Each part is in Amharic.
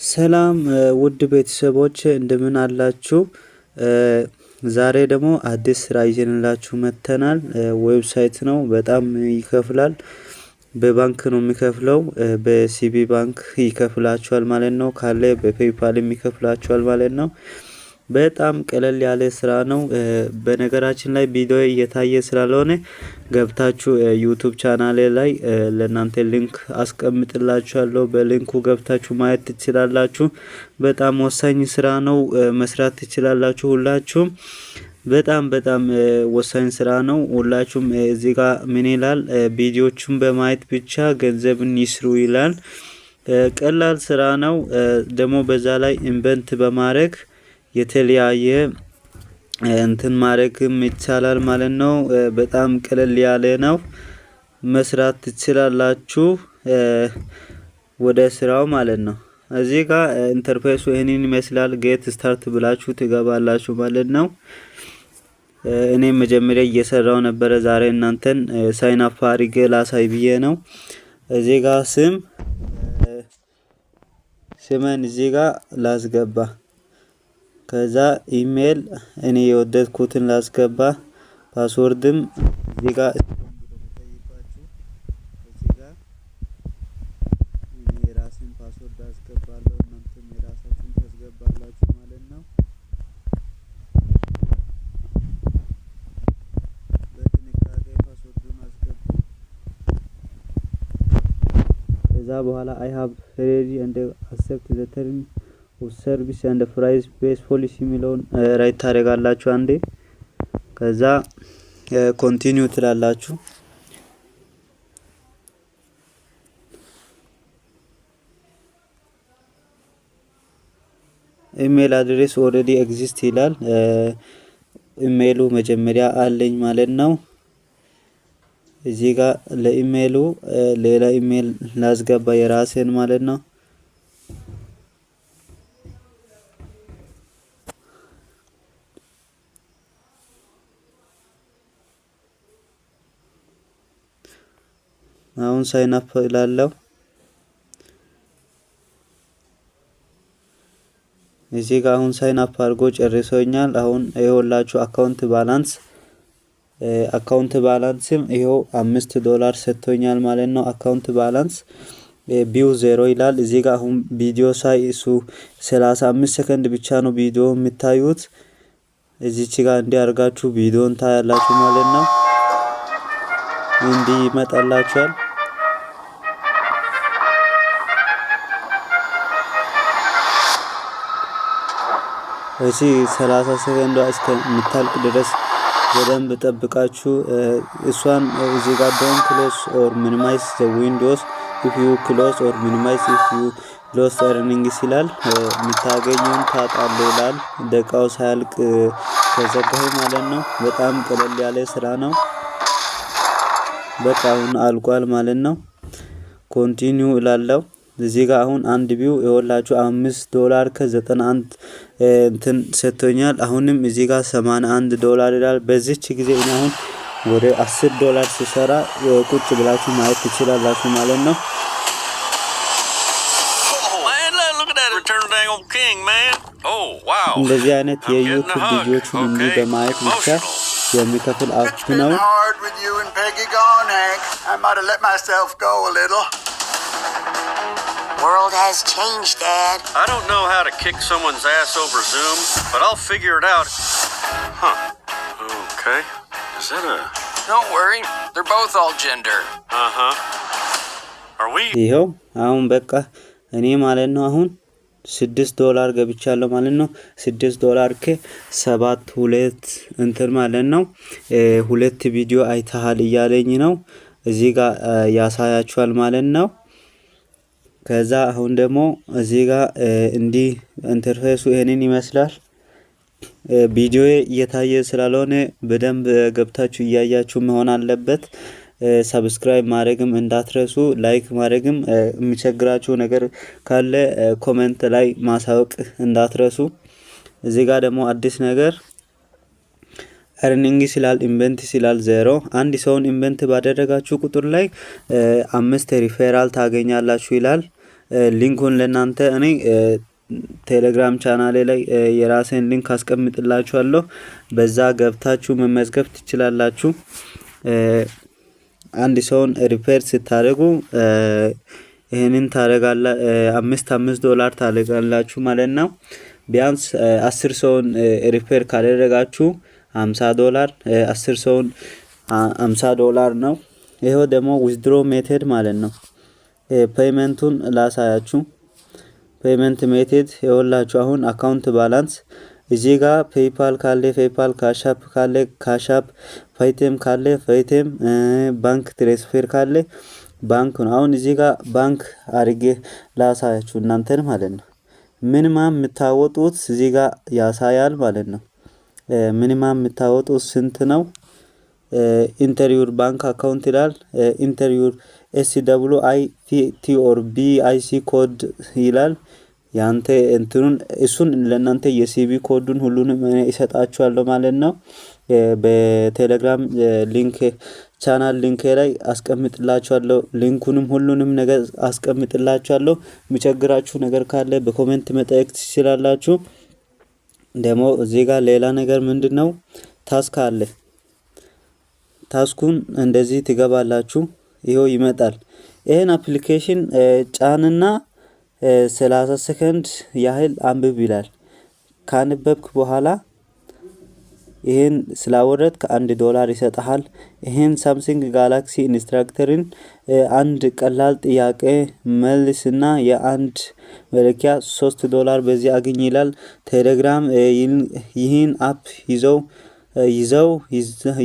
ሰላም ውድ ቤተሰቦች፣ እንደምን አላችሁ? ዛሬ ደግሞ አዲስ ስራ ይዘንላችሁ መጥተናል። Website ነው፣ በጣም ይከፍላል። በባንክ ነው የሚከፍለው። በ CBE ባንክ ይከፍላችኋል ማለት ነው። ካለ በ PayPal ም ይከፍላችኋል ማለት ነው። በጣም ቀለል ያለ ስራ ነው። በነገራችን ላይ ቪዲዮ እየታየ ስላልሆነ ገብታችሁ YouTube ቻናሌ ላይ ለእናንተ link አስቀምጥላችኋለሁ። በ link ኡ ገብታችሁ ማየት ትችላላችሁ። በጣም ወሳኝ ስራ ነው። መስራት ትችላላችሁ ሁላችሁም። በጣም በጣም ወሳኝ ስራ ነው። ሁላችሁም እዚህ ጋር ምን ይላል? ቪዲዮቹን በማየት ብቻ ገንዘብን ይስሩ ይላል። ቀላል ስራ ነው። ደግሞ በዛ ላይ invite በማድረግ የተለያየ እንትን ማድረግም ይቻላል ማለት ነው። በጣም ቀለል ያለ ነው። መስራት ትችላላችሁ። ወደ ስራው ማለት ነው። እዚህ ጋር interface ኡ ይህንን ይመስላል። Get start ብላችሁ ትገባላችሁ ማለት ነው። እኔ መጀመሪያ እየሰራው ነበረ። ዛሬ እናንተን sign up አድርጌ ላሳይ ብዬ ነው። እዚህ ጋር ስሜን እዚህ ጋር ላስገባ፣ ከዛ ኢሜል እኔ የወደድኩትን ላስገባ፣ password ም እዚህ ጋር እዚህ ጋር እኔ የራሴን password አስገባለሁ፣ እናንተም የራሳችሁን ታስገባላችሁ ማለት ነው። በጥንቃቄ password ኡን አስገቡ። ከዛ በኋላ "I have read and accept the term of service and privacy policy" የሚለውን right ታደርጋላችሁ አንዴ። ከዛ continue ትላላችሁ። "Email address already exist" ይላል። ኢሜይሉ መጀመሪያ አለኝ ማለት ነው። እዚህ ጋር ለኢሜይሉ ሌላ ኢሜይል ላስገባ የራሴን ማለት ነው። አሁን sign up እላለሁ። እዚህ ጋር አሁን sign up አድርጎ ጨርሶኛል። አሁን ይኸውላችሁ account balance ም ይኸው 5 ዶላር ሰጥቶኛል ማለት ነው። Account balance view 0 ይላል። እዚህ ጋር አሁን ቪዲዮ ሳይ እሱ 35 ሰከንድ ብቻ ነው ቪዲዮ የምታዩት። እዚች ጋር እንዲህ አድርጋችሁ ቪዲዮን ታያላችሁ ማለት ነው። እንዲህ ይመጣላችኋል። እሺ፣ 30 ሰከንዷ እስከምታልቅ ድረስ በደንብ ጠብቃችሁ እሷን እዚህ ጋር "Don't close or minimize the windows. If you close or minimize if you lose earnings" ይላል። የምታገኘውን ታጣለህ ይላል። ደቂቃው ሳያልቅ ከዘጋህ ማለት ነው። በጣም ቀለል ያለ ስራ ነው። በቃ አሁን አልቋል ማለት ነው። Continue እላለሁ። እዚህ ጋር አሁን አንድ view ይኸውላችሁ 5 ዶላር ከ91 እንትን ሰጥቶኛል። አሁንም እዚህ ጋር 81 ዶላር ይላል። በዚች ጊዜ እኔ አሁን ወደ 10 ዶላር ስሰራ ቁጭ ብላችሁ ማየት ትችላላችሁ ማለት ነው። Man, look at that return dang old king, man. Oh, wow. እንደዚህ አይነት የ YouTube ቪዲዮችን እንዲህ በማየት ብቻ የሚከፍል app It's been ነው። hard with you and Peggy gone, Hank. I might have let myself go a little. World has changed, Dad. I don't know how to kick someone's ass over Zoom, but I'll figure it out. Huh. Okay. Is that a? Don't worry, they're both all gender. Are we ይኸው አሁን በቃ እኔ ማለት ነው አሁን 6 ዶላር ገብቻለሁ ማለት ነው። 6 ዶላር ከ72 እንትን ማለት ነው። ሁለት ቪዲዮ አይተሃል እያለኝ ነው። እዚህ ጋር ያሳያችኋል ማለት ነው። ከዛ አሁን ደግሞ እዚህ ጋር እንዲህ interface ኡ ይሄንን ይመስላል። ቪዲዮ እየታየ ስላልሆነ በደንብ ገብታችሁ እያያችሁ መሆን አለበት። Subscribe ማድረግም እንዳትረሱ፣ like ማድረግም፣ የሚቸግራችሁ ነገር ካለ comment ላይ ማሳወቅ እንዳትረሱ። እዚህ ጋር ደግሞ አዲስ ነገር earnings ይላል፣ invite ይላል 0። አንድ ሰውን invite ባደረጋችሁ ቁጥር ላይ አምስት ሪፌራል ታገኛላችሁ ይላል። Link ኡን ለእናንተ እኔ ቴሌግራም ቻናሌ ላይ የራሴን link አስቀምጥላችኋለሁ። በዛ ገብታችሁ መመዝገብ ትችላላችሁ። አንድ ሰውን refer ስታደርጉ ይህንን ታደርጋላ፣ 5 5 ዶላር ታደርጋላችሁ ማለት ነው። ቢያንስ 10 ሰውን refer ካደረጋችሁ 50 ዶላር፣ 10 ሰውን 50 ዶላር ነው። ይኸው ደግሞ withdraw method ማለት ነው። Payment ኡን ላሳያችሁ። Payment method ይኸውላችሁ አሁን account balance እዚህ ጋር PayPal ካለ PayPal፣ Cash App ካለ Cash App፣ Paytm ካለ Paytm፣ bank transfer ካለ ባንክ ነው። አሁን እዚህ ጋር ባንክ አድርጌ ላሳያችሁ እናንተን ማለት ነው። Minimum የምታወጡት እዚህ ጋር ያሳያል ማለት ነው። Minimum የምታወጡት ስንት ነው? Enter your bank account ይላል። Enter your SWIFT or BIC code ይላል። ያንተ እንትኑን እሱን ለእናንተ የ CBE ኮዱን ሁሉንም እሰጣችኋለሁ ማለት ነው። በቴሌግራም link channel link ላይ አስቀምጥላችኋለሁ። Link ኡንም ሁሉንም ነገር አስቀምጥላችኋለሁ። የሚቸግራችሁ ነገር ካለ በ comment መጠየቅ ትችላላችሁ። ደግሞ እዚህ ጋር ሌላ ነገር ምንድን ነው? Task አለ። Task ኡን እንደዚህ ትገባላችሁ። ይኸው ይመጣል። ይሄን application ጫንና 30 ሰከንድ ያህል አንብብ ይላል። ካነበብክ በኋላ ይህን ስላወረድክ 1 ዶላር ይሰጥሃል። ይህን Samsung Galaxy instructor ን አንድ ቀላል ጥያቄ መልስና የአንድ መለኪያ 3 ዶላር በዚህ አግኝ ይላል። ቴሌግራም ይህን app ይዘው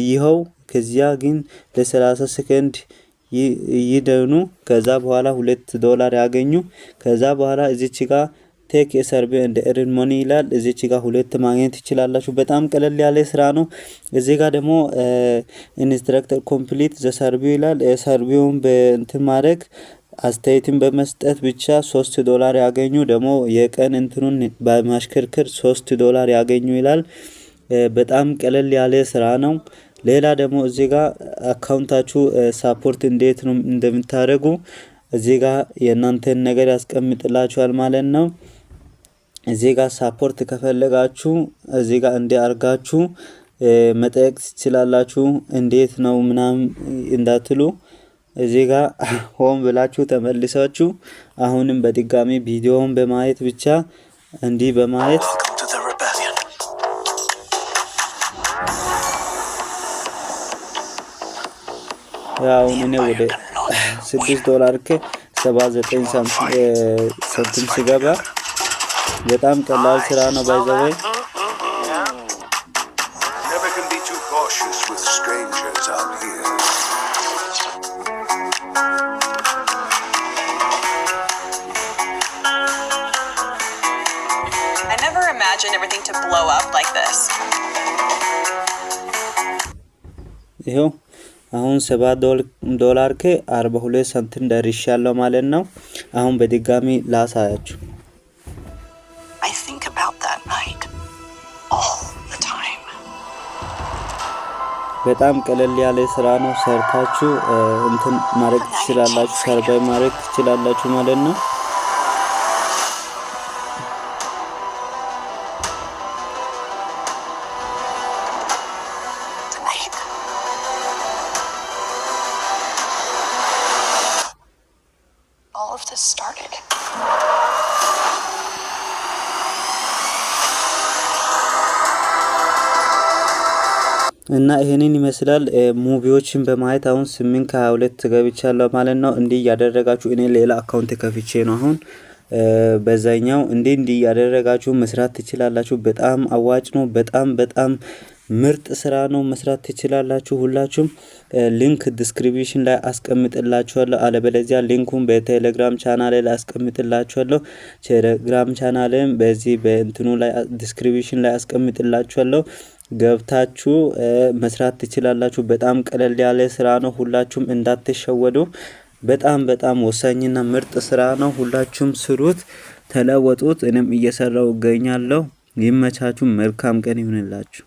ይኸው ከዚያ ግን ለ30 ሰከንድ ይደኑ። ከዛ በኋላ 2 ዶላር ያገኙ። ከዛ በኋላ እዚች ጋር take a survey and earn money ይላል። እዚች ጋር ሁለት ማግኘት ትችላላችሁ። በጣም ቀለል ያለ ስራ ነው። እዚህ ጋር ደግሞ instructor complete the survey ይላል። Survey ውን በእንትን ማድረግ አስተያየትን በመስጠት ብቻ 3 ዶላር ያገኙ። ደግሞ የቀን እንትኑን በማሽከርከር 3 ዶላር ያገኙ ይላል። በጣም ቀለል ያለ ስራ ነው። ሌላ ደግሞ እዚህ ጋር account ኣችሁ support እንዴት ነው እንደምታደርጉ እዚህ ጋር የእናንተን ነገር ያስቀምጥላችኋል ማለት ነው። እዚህ ጋር support ከፈለጋችሁ እዚህ ጋር እንዲህ አርጋችሁ መጠየቅ ትችላላችሁ። እንዴት ነው ምናምን እንዳትሉ እዚህ ጋር home ብላችሁ ተመልሳችሁ አሁንም በድጋሚ ቪዲዮውን በማየት ብቻ እንዲህ በማየት Welcome to the rebellion. አሁን እኔ ወደ 6 ዶላር ከ79 ሳንቲም ሲገባ በጣም ቀላል ስራ ነው። By the way Never can be too cautious with strangers out here. I never imagined everything to blow up like this. ይኸው አሁን 7 ዶላር ከ42 ሳንቲም ደርሻለሁ ማለት ነው። አሁን በድጋሚ ላሳያችሁ። I think about that night all the time. በጣም ቀለል ያለ ስራ ነው። ሰርታችሁ እንትን ማድረግ ትችላላችሁ፣ survey ማድረግ ትችላላችሁ ማለት ነው። The night all of this started. እና ይሄንን ይመስላል። Movie ዎችን በማየት አሁን 8 ከ22 ገብቻለሁ ማለት ነው። እንዲህ እያደረጋችሁ እኔ ሌላ account ከፍቼ ነው አሁን በዛኛው እንዲህ እንዲህ እያደረጋችሁ መስራት ትችላላችሁ። በጣም አዋጭ ነው። በጣም በጣም ምርጥ ስራ ነው። መስራት ትችላላችሁ። ሁላችሁም link description ላይ አስቀምጥላችኋለሁ። አለበለዚያ link ኡን በቴሌግራም ቻናል ላይ አስቀምጥላችኋለሁ። ቴሌግራም ቻናልም በዚህ በእንትኑ ላይ description ላይ አስቀምጥላችኋለሁ። ገብታችሁ መስራት ትችላላችሁ። በጣም ቀለል ያለ ስራ ነው። ሁላችሁም እንዳትሸወዱ። በጣም በጣም ወሳኝና ምርጥ ስራ ነው። ሁላችሁም ስሩት፣ ተለወጡት። እኔም እየሰራው እገኛለሁ። ይመቻችሁ። መልካም ቀን ይሁንላችሁ።